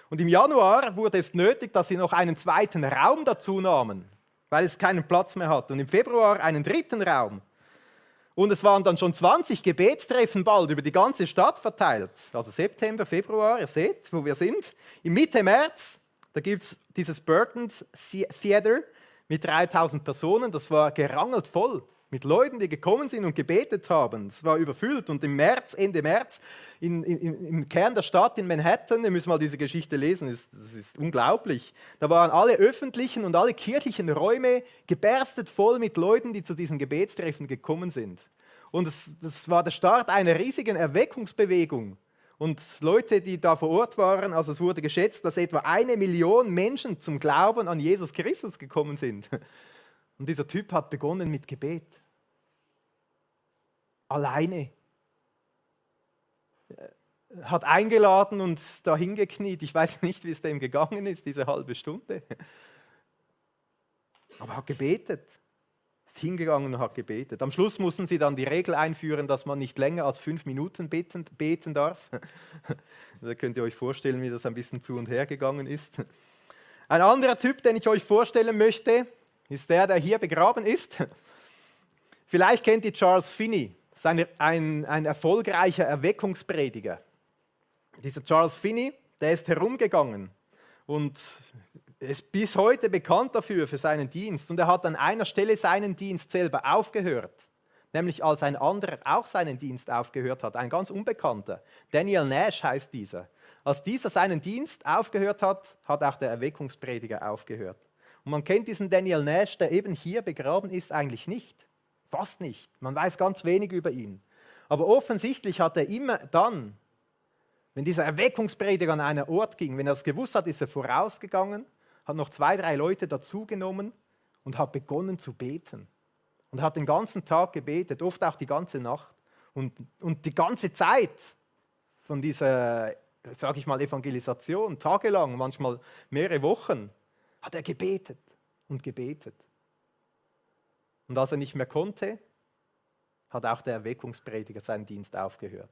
Und im Januar wurde es nötig, dass sie noch einen zweiten Raum dazu nahmen, weil es keinen Platz mehr hat. Und im Februar einen dritten Raum. Und es waren dann schon 20 Gebetstreffen bald über die ganze Stadt verteilt. Also September, Februar, ihr seht, wo wir sind. Im Mitte März, da gibt es dieses Burton Theater mit 3000 Personen. Das war gerangelt voll mit Leuten, die gekommen sind und gebetet haben. Es war überfüllt. Und im März, Ende März, im Kern der Stadt in Manhattan, ihr müsst mal diese Geschichte lesen, das ist unglaublich. Da waren alle öffentlichen und alle kirchlichen Räume geberstet voll mit Leuten, die zu diesen Gebetstreffen gekommen sind. Und das war der Start einer riesigen Erweckungsbewegung. Und Leute, die da vor Ort waren, also es wurde geschätzt, dass etwa 1 Million Menschen zum Glauben an Jesus Christus gekommen sind. Und dieser Typ hat begonnen mit Gebet. Alleine. Hat eingeladen und da hingekniet. Ich weiß nicht, wie es dem gegangen ist, diese halbe Stunde. Aber hat gebetet. Ist hingegangen und hat gebetet. Am Schluss mussten sie dann die Regel einführen, dass man nicht länger als 5 Minuten beten darf. Da könnt ihr euch vorstellen, wie das ein bisschen zu und her gegangen ist. Ein anderer Typ, den ich euch vorstellen möchte, ist der hier begraben ist. Vielleicht kennt ihr Charles Finney, ein erfolgreicher Erweckungsprediger. Dieser Charles Finney, der ist herumgegangen und ist bis heute bekannt dafür, für seinen Dienst. Und er hat an einer Stelle seinen Dienst selber aufgehört, nämlich als ein anderer auch seinen Dienst aufgehört hat, ein ganz Unbekannter. Daniel Nash heißt dieser. Als dieser seinen Dienst aufgehört hat, hat auch der Erweckungsprediger aufgehört. Und man kennt diesen Daniel Nash, der eben hier begraben ist, eigentlich nicht. Fast nicht. Man weiß ganz wenig über ihn. Aber offensichtlich hat er immer dann, wenn dieser Erweckungsprediger an einen Ort ging, wenn er es gewusst hat, ist er vorausgegangen, hat noch 2, 3 Leute dazugenommen und hat begonnen zu beten. Und hat den ganzen Tag gebetet, oft auch die ganze Nacht. Und die ganze Zeit von dieser, sage ich mal, Evangelisation, tagelang, manchmal mehrere Wochen, hat er gebetet und gebetet. Und als er nicht mehr konnte, hat auch der Erweckungsprediger seinen Dienst aufgehört.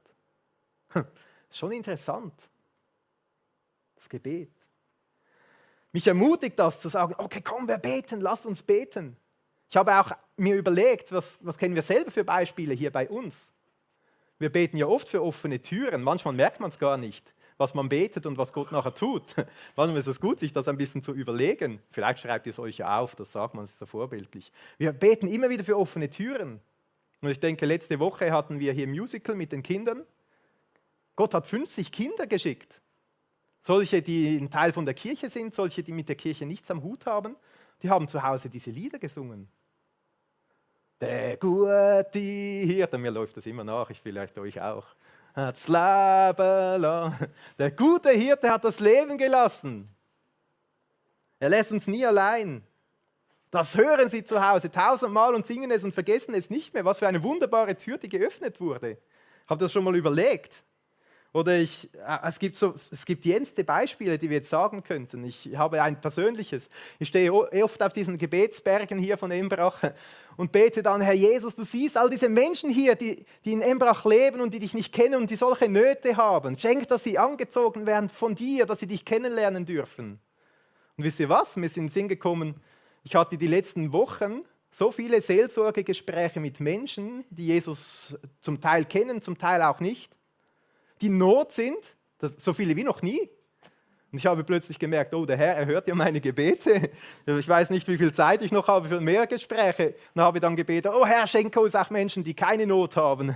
Schon interessant, das Gebet. Mich ermutigt das zu sagen, okay, komm, wir beten, lass uns beten. Ich habe auch mir überlegt, was kennen wir selber für Beispiele hier bei uns? Wir beten ja oft für offene Türen, manchmal merkt man es gar nicht, was man betet und was Gott nachher tut. Manchmal ist es gut, sich das ein bisschen zu überlegen. Vielleicht schreibt ihr es euch ja auf, das sagt man, das ist so vorbildlich. Wir beten immer wieder für offene Türen. Und ich denke, letzte Woche hatten wir hier ein Musical mit den Kindern. Gott hat 50 Kinder geschickt. Solche, die ein Teil von der Kirche sind, solche, die mit der Kirche nichts am Hut haben, die haben zu Hause diese Lieder gesungen. Der gute Hirte, mir läuft das immer nach, ich vielleicht euch auch. hat's Leben lassen. Der gute Hirte hat das Leben gelassen. Er lässt uns nie allein. Das hören sie zu Hause 1000-mal und singen es und vergessen es nicht mehr. Was für eine wunderbare Tür, die geöffnet wurde. Habt ihr das schon mal überlegt? Oder es gibt jenste Beispiele, die wir jetzt sagen könnten. Ich habe ein persönliches. Ich stehe oft auf diesen Gebetsbergen hier von Embrach und bete dann, Herr Jesus, du siehst all diese Menschen hier, die in Embrach leben und die dich nicht kennen und die solche Nöte haben. Schenk, dass sie angezogen werden von dir, dass sie dich kennenlernen dürfen. Und wisst ihr was? Mir ist in den Sinn gekommen, ich hatte die letzten Wochen so viele Seelsorgegespräche mit Menschen, die Jesus zum Teil kennen, zum Teil auch nicht, die in Not sind, so viele wie noch nie. Und ich habe plötzlich gemerkt, oh, der Herr, er hört ja meine Gebete. Ich weiß nicht, wie viel Zeit ich noch habe für mehr Gespräche. Und habe dann gebetet, oh Herr, schenke uns auch Menschen, die keine Not haben.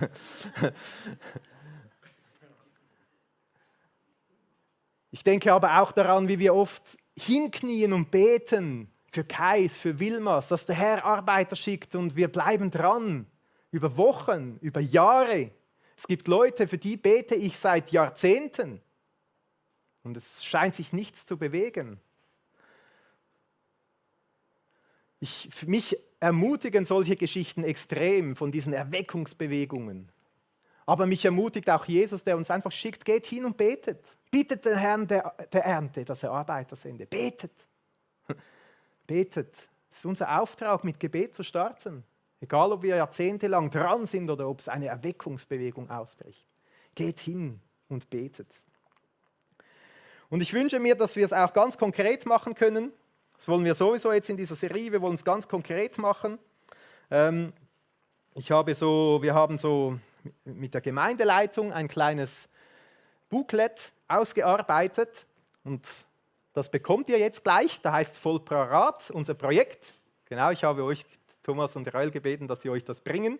Ich denke aber auch daran, wie wir oft hinknien und beten für Kais, für Wilmers, dass der Herr Arbeiter schickt und wir bleiben dran, über Wochen, über Jahre. Es gibt Leute, für die bete ich seit Jahrzehnten und es scheint sich nichts zu bewegen. Mich ermutigen solche Geschichten extrem von diesen Erweckungsbewegungen. Aber mich ermutigt auch Jesus, der uns einfach schickt, geht hin und betet. Bittet den Herrn der Ernte, dass er Arbeiter sende. Betet. Betet. Das ist unser Auftrag, mit Gebet zu starten. Egal, ob wir jahrzehntelang dran sind oder ob es eine Erweckungsbewegung ausbricht. Geht hin und betet. Und ich wünsche mir, dass wir es auch ganz konkret machen können. Das wollen wir sowieso jetzt in dieser Serie. Wir wollen es ganz konkret machen. Wir haben so mit der Gemeindeleitung ein kleines Booklet ausgearbeitet und das bekommt ihr jetzt gleich, da heißt es Vollparat, unser Projekt. Genau, ich habe euch, Thomas und Rael, gebeten, dass sie euch das bringen.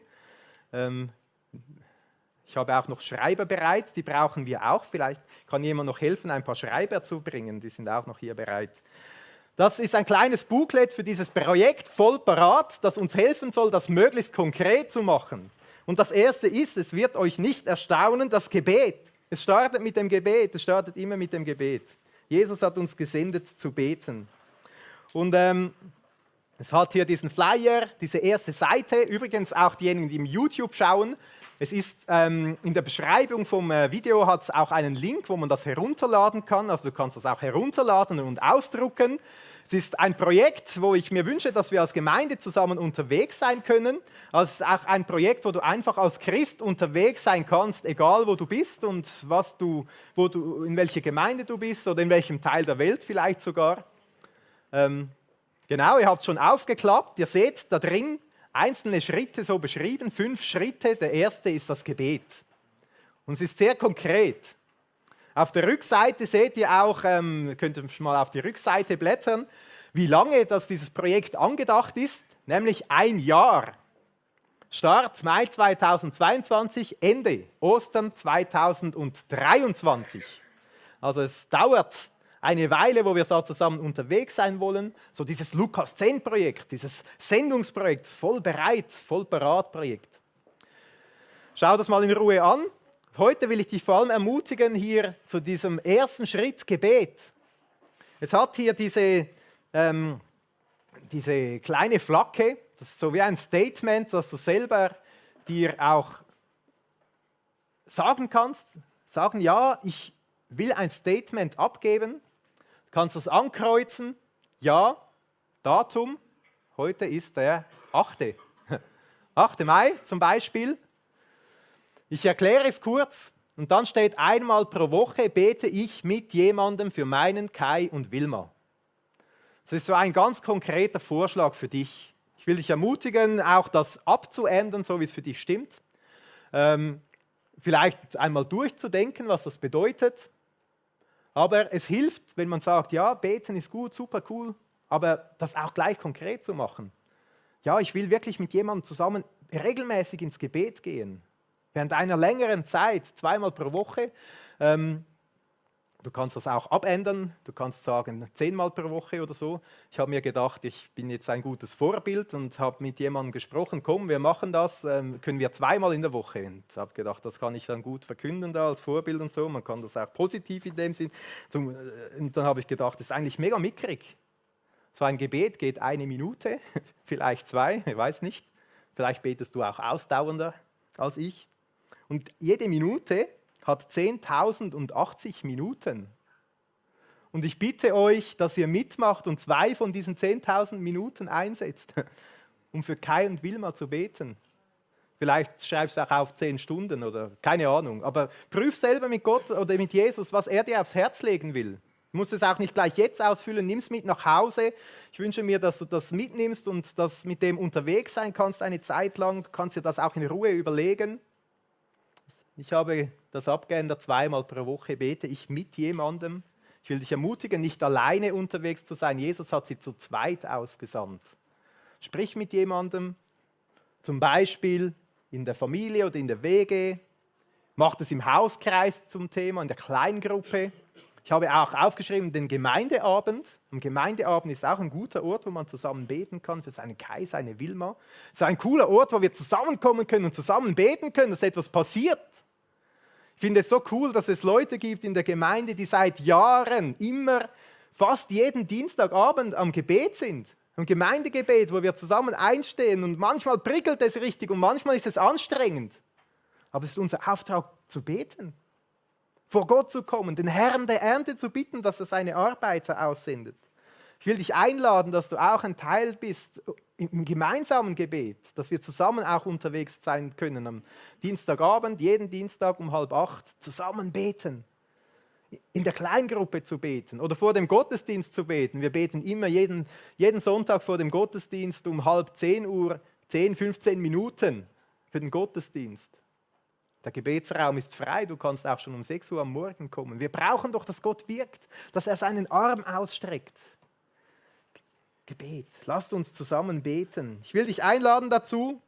Ich habe auch noch Schreiber bereit, die brauchen wir auch. Vielleicht kann jemand noch helfen, ein paar Schreiber zu bringen, die sind auch noch hier bereit. Das ist ein kleines Booklet für dieses Projekt Vollparat, das uns helfen soll, das möglichst konkret zu machen. Und das Erste ist, es wird euch nicht erstaunen, das Gebet. Es startet mit dem Gebet, es startet immer mit dem Gebet. Jesus hat uns gesendet zu beten. Und es hat hier diesen Flyer, diese erste Seite, übrigens auch diejenigen, die im YouTube schauen. Es ist in der Beschreibung vom Video hat es auch einen Link, wo man das herunterladen kann. Also du kannst das auch herunterladen und ausdrucken. Es ist ein Projekt, wo ich mir wünsche, dass wir als Gemeinde zusammen unterwegs sein können. Also es ist auch ein Projekt, wo du einfach als Christ unterwegs sein kannst, egal wo du bist und in welcher Gemeinde du bist oder in welchem Teil der Welt vielleicht sogar. Genau, ihr habt es schon aufgeklappt. Ihr seht da drin einzelne Schritte so beschrieben, 5 Schritte. Der erste ist das Gebet. Und es ist sehr konkret. Auf der Rückseite seht ihr auch, könnt ihr mal auf die Rückseite blättern, wie lange dieses Projekt angedacht ist, nämlich 1 Jahr. Start Mai 2022, Ende Ostern 2023. Also es dauert eine Weile, wo wir da zusammen unterwegs sein wollen. So dieses Lukas 10 Projekt, dieses Sendungsprojekt, voll bereit, voll parat Projekt. Schau das mal in Ruhe an. Heute will ich dich vor allem ermutigen hier zu diesem ersten Schritt Gebet. Es hat hier diese kleine Flagge, das ist so wie ein Statement, das du selber dir auch sagen kannst. Sagen, ja, ich will ein Statement abgeben. Du kannst das ankreuzen. Ja, Datum. Heute ist der 8. Mai zum Beispiel. Ich erkläre es kurz und dann steht: einmal pro Woche bete ich mit jemandem für meinen Kai und Wilma. Das ist so ein ganz konkreter Vorschlag für dich. Ich will dich ermutigen, auch das abzuändern, so wie es für dich stimmt. Vielleicht einmal durchzudenken, was das bedeutet. Aber es hilft, wenn man sagt, ja, beten ist gut, super cool, aber das auch gleich konkret zu machen. Ja, ich will wirklich mit jemandem zusammen regelmäßig ins Gebet gehen. Während einer längeren Zeit, 2-mal pro Woche. Du kannst das auch abändern. Du kannst sagen 10-mal pro Woche oder so. Ich habe mir gedacht, ich bin jetzt ein gutes Vorbild und habe mit jemandem gesprochen, komm, wir machen das, können wir 2-mal in der Woche. Und habe gedacht, das kann ich dann gut verkünden da als Vorbild und so. Man kann das auch positiv in dem Sinn. Und dann habe ich gedacht, das ist eigentlich mega mickrig. So ein Gebet geht 1 Minute, vielleicht 2, ich weiß nicht. Vielleicht betest du auch ausdauernder als ich. Und jede Minute hat 10.080 Minuten. Und ich bitte euch, dass ihr mitmacht und 2 von diesen 10.000 Minuten einsetzt, um für Kai und Wilma zu beten. Vielleicht schreibst du auch auf 10 Stunden oder keine Ahnung. Aber prüf selber mit Gott oder mit Jesus, was er dir aufs Herz legen will. Du musst es auch nicht gleich jetzt ausfüllen, nimm es mit nach Hause. Ich wünsche mir, dass du das mitnimmst und dass mit dem unterwegs sein kannst eine Zeit lang. Du kannst dir das auch in Ruhe überlegen. Ich habe das abgeändert, 2-mal pro Woche bete ich mit jemandem. Ich will dich ermutigen, nicht alleine unterwegs zu sein. Jesus hat sie zu zweit ausgesandt. Sprich mit jemandem, zum Beispiel in der Familie oder in der WG. Mach es im Hauskreis zum Thema, in der Kleingruppe. Ich habe auch aufgeschrieben, den Gemeindeabend. Ein Gemeindeabend ist auch ein guter Ort, wo man zusammen beten kann für seinen Kai, seine Wilma. Es ist ein cooler Ort, wo wir zusammenkommen können und zusammen beten können, dass etwas passiert. Ich finde es so cool, dass es Leute gibt in der Gemeinde, die seit Jahren immer fast jeden Dienstagabend am Gebet sind. Am Gemeindegebet, wo wir zusammen einstehen und manchmal prickelt es richtig und manchmal ist es anstrengend. Aber es ist unser Auftrag zu beten, vor Gott zu kommen, den Herrn der Ernte zu bitten, dass er seine Arbeiter aussendet. Ich will dich einladen, dass du auch ein Teil bist im gemeinsamen Gebet, dass wir zusammen auch unterwegs sein können am Dienstagabend, jeden Dienstag um 7:30 zusammen beten, in der Kleingruppe zu beten oder vor dem Gottesdienst zu beten. Wir beten immer jeden Sonntag vor dem Gottesdienst um 9:30 Uhr 10, 15 Minuten für den Gottesdienst. Der Gebetsraum ist frei, du kannst auch schon um 6 Uhr am Morgen kommen. Wir brauchen doch, dass Gott wirkt, dass er seinen Arm ausstreckt. Gebet. Lasst uns zusammen beten. Ich will dich einladen dazu,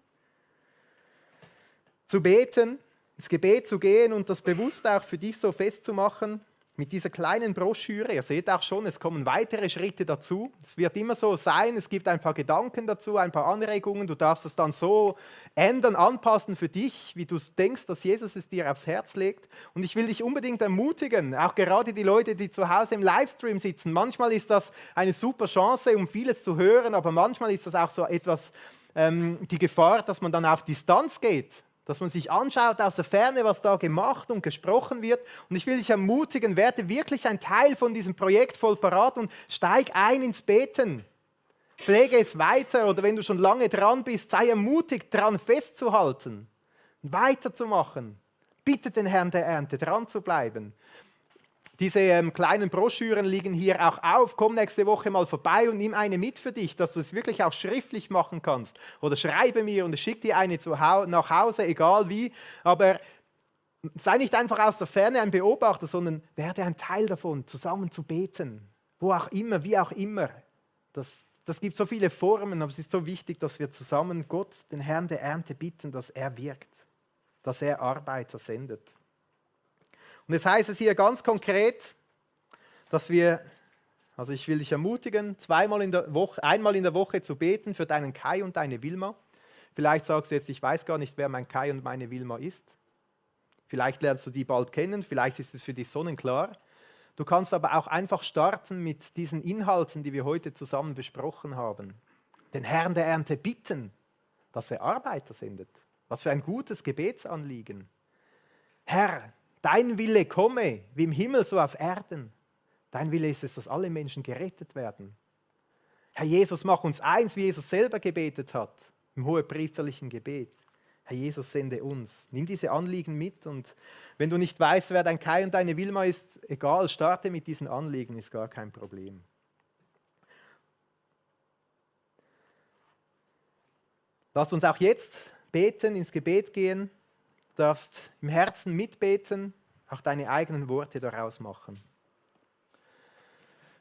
zu beten, ins Gebet zu gehen und das bewusst auch für dich so festzumachen mit dieser kleinen Broschüre. Ihr seht auch schon, es kommen weitere Schritte dazu. Es wird immer so sein, es gibt ein paar Gedanken dazu, ein paar Anregungen. Du darfst das dann so ändern, anpassen für dich, wie du denkst, dass Jesus es dir aufs Herz legt. Und ich will dich unbedingt ermutigen, auch gerade die Leute, die zu Hause im Livestream sitzen. Manchmal ist das eine super Chance, um vieles zu hören, aber manchmal ist das auch so etwas die Gefahr, dass man dann auf Distanz geht. Dass man sich anschaut aus der Ferne, was da gemacht und gesprochen wird. Und ich will dich ermutigen, werde wirklich ein Teil von diesem Projekt voll parat und steig ein ins Beten. Pflege es weiter oder wenn du schon lange dran bist, sei ermutigt, dran festzuhalten, weiterzumachen. Bitte den Herrn der Ernte, dran zu bleiben. Diese kleinen Broschüren liegen hier auch auf. Komm nächste Woche mal vorbei und nimm eine mit für dich, dass du es wirklich auch schriftlich machen kannst. Oder schreibe mir und ich schicke dir eine nach Hause, egal wie. Aber sei nicht einfach aus der Ferne ein Beobachter, sondern werde ein Teil davon, zusammen zu beten. Wo auch immer, wie auch immer. Das gibt so viele Formen, aber es ist so wichtig, dass wir zusammen Gott, den Herrn der Ernte, bitten, dass er wirkt, dass er Arbeiter sendet. Und es heißt es hier ganz konkret, dass also ich will dich ermutigen, einmal in der Woche zu beten für deinen Kai und deine Wilma. Vielleicht sagst du jetzt, ich weiß gar nicht, wer mein Kai und meine Wilma ist. Vielleicht lernst du die bald kennen, vielleicht ist es für dich sonnenklar. Du kannst aber auch einfach starten mit diesen Inhalten, die wir heute zusammen besprochen haben. Den Herrn der Ernte bitten, dass er Arbeiter sendet. Was für ein gutes Gebetsanliegen. Herr, dein Wille komme, wie im Himmel, so auf Erden. Dein Wille ist es, dass alle Menschen gerettet werden. Herr Jesus, mach uns eins, wie Jesus selber gebetet hat, im hohepriesterlichen Gebet. Herr Jesus, sende uns. Nimm diese Anliegen mit und wenn du nicht weißt, wer dein Kai und deine Wilma ist, egal, starte mit diesen Anliegen, ist gar kein Problem. Lass uns auch jetzt beten, ins Gebet gehen. Du darfst im Herzen mitbeten, auch deine eigenen Worte daraus machen.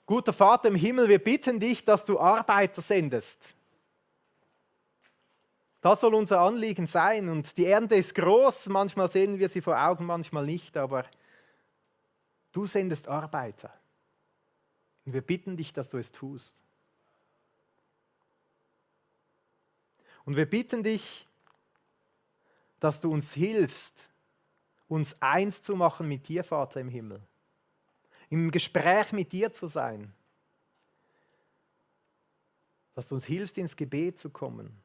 Guter Vater im Himmel, wir bitten dich, dass du Arbeiter sendest. Das soll unser Anliegen sein und die Ernte ist groß, manchmal sehen wir sie vor Augen, manchmal nicht, aber Du sendest Arbeiter. Und wir bitten dich, dass du es tust. Und wir bitten dich, dass du uns hilfst, uns eins zu machen mit dir, Vater im Himmel. Im Gespräch mit dir zu sein. Dass du uns hilfst, ins Gebet zu kommen.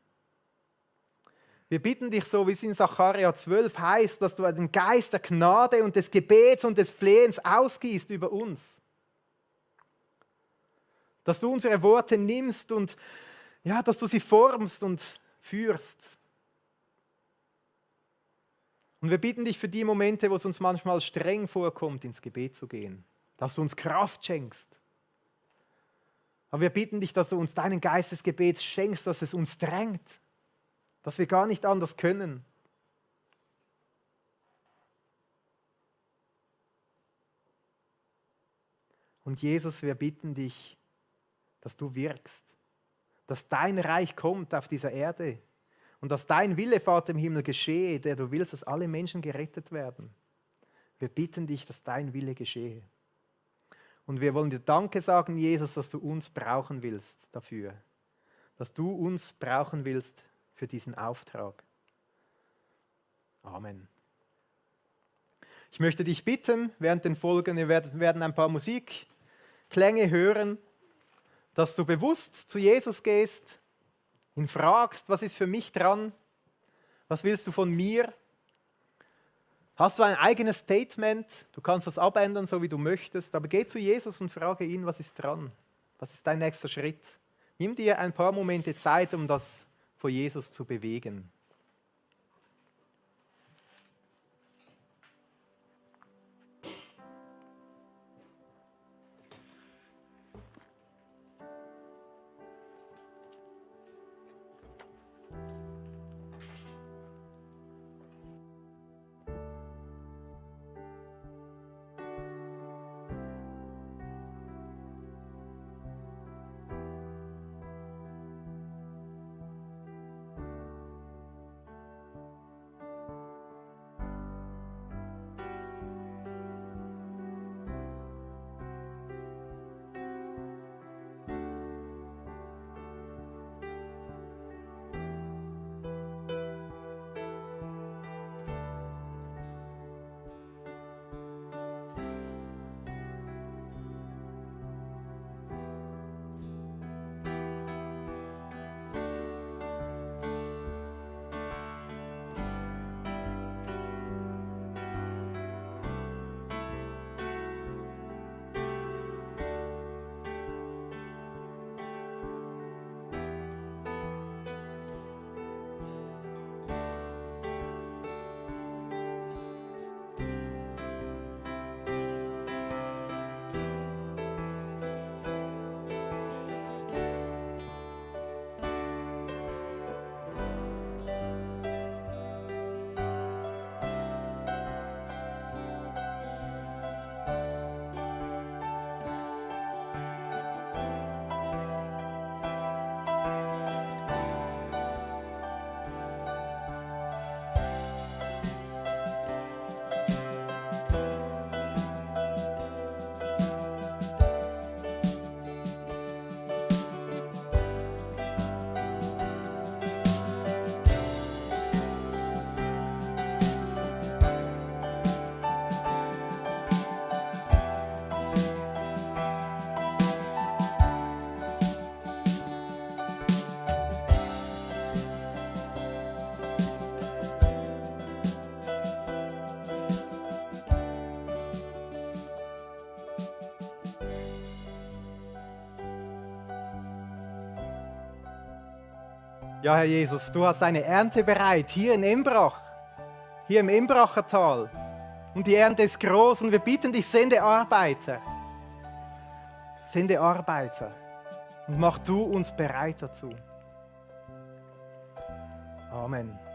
Wir bitten dich so, wie es in Sacharja 12 heißt, dass du den Geist der Gnade und des Gebets und des Flehens ausgießt über uns. Dass du unsere Worte nimmst und ja, dass du sie formst und führst. Und wir bitten dich für die Momente, wo es uns manchmal streng vorkommt, ins Gebet zu gehen, dass du uns Kraft schenkst. Aber wir bitten dich, dass du uns deinen Geist des Gebets schenkst, dass es uns drängt, dass wir gar nicht anders können. Und Jesus, wir bitten dich, dass du wirkst, dass dein Reich kommt auf dieser Erde und dass dein Wille, Vater im Himmel, geschehe, der du willst, dass alle Menschen gerettet werden. Wir bitten dich, dass dein Wille geschehe. Und wir wollen dir Danke sagen, Jesus, dass du uns brauchen willst dafür, dass du uns brauchen willst für diesen Auftrag. Amen. Ich möchte dich bitten, während den Folgen, wir werden ein paar Musikklänge hören, dass du bewusst zu Jesus gehst, ihn fragst, was ist für mich dran, was willst du von mir? Hast du ein eigenes Statement? Du kannst das abändern, so wie du möchtest, aber geh zu Jesus und frage ihn, was ist dran? Was ist dein nächster Schritt? Nimm dir ein paar Momente Zeit, um das vor Jesus zu bewegen. Ja, Herr Jesus, du hast eine Ernte bereit, hier in Embrach, hier im Embracher Tal. Und die Ernte ist groß und wir bitten dich, sende Arbeiter. Sende Arbeiter und mach du uns bereit dazu. Amen.